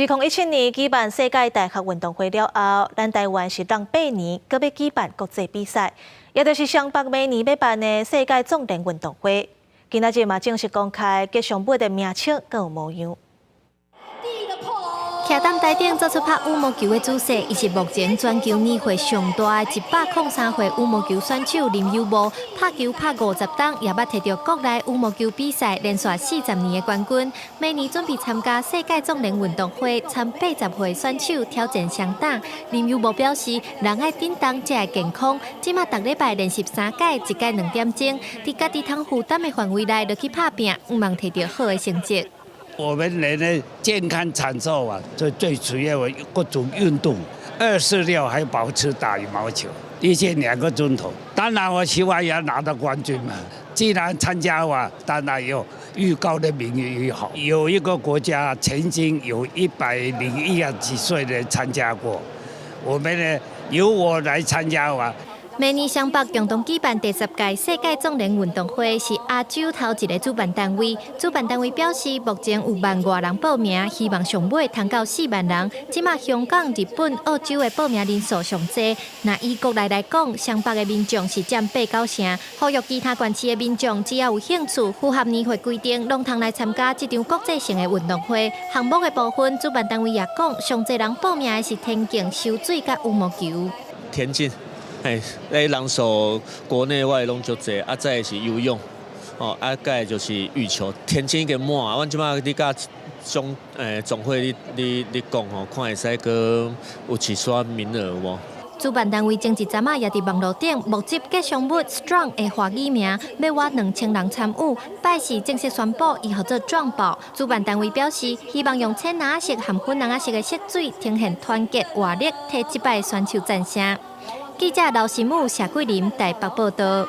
2017年舉辦世界大學運動會了後，咱台灣是隔8年，閣欲舉辦國際比賽，也就是雙北明年欲辦的世界壯能運動會。今仔日嘛正式公開吉祥物的名稱閣有模樣。徛佇台頂做出拍羽毛球的姿勢，伊是目前全球年歲上大的103歲羽毛球選手林有模，拍球拍50冬，也捌提著國內羽毛球比賽連續40年的冠軍。明年準備參加世界壯能運動會，參80歲選手挑戰雙打。林有模表示，人愛振動才會健康。這馬逐禮拜練習三擺，一擺2點鐘，佇家己通負擔的範圍內，落去拍拚，向望提著好的成績。我們人呢，健康長壽啊，最最主要各種運動，26還保持打羽毛球，一天2個鐘頭。當然我希望要拿到冠軍嘛。既然參加完，當然有越高的名譽越好。有一個國家曾經有101幾歲的參加過，我們呢由我來參加完。明年雙北共同舉辦第10屆世界壯能運動會，是亞洲頭一个主辦單位。主辦單位表示，目前有萬外人報名，希望上尾通到4萬人。這馬香港、日本、澳洲的報名人數上濟。若以國內來講，雙北的民眾是佔八九成。呼籲其他縣市的民眾，只要有興趣、符合年歲規定，攏通來參加這場國際性的運動會。項目的部分，主辦單位也講，上濟人報名的是田徑、游水佮羽毛球。田徑。嘿，咧人數國內外攏足濟，啊，再是游泳，哦，啊，再就是羽球，田徑已經滿。阮這馬佇佮總會咧講吼，看會使閣有一撮名額無？主辦單位前一陣仔也佇網路頂募集吉祥物 Strong 的華語名，欲挖2000人參與。拜四正式宣布，伊號做壯寶。主辦單位表示，希望用淺藍色和粉紅色的色水，呈現團結活力，替這擺選手讚聲。記者劉新武、謝桂林台北報道。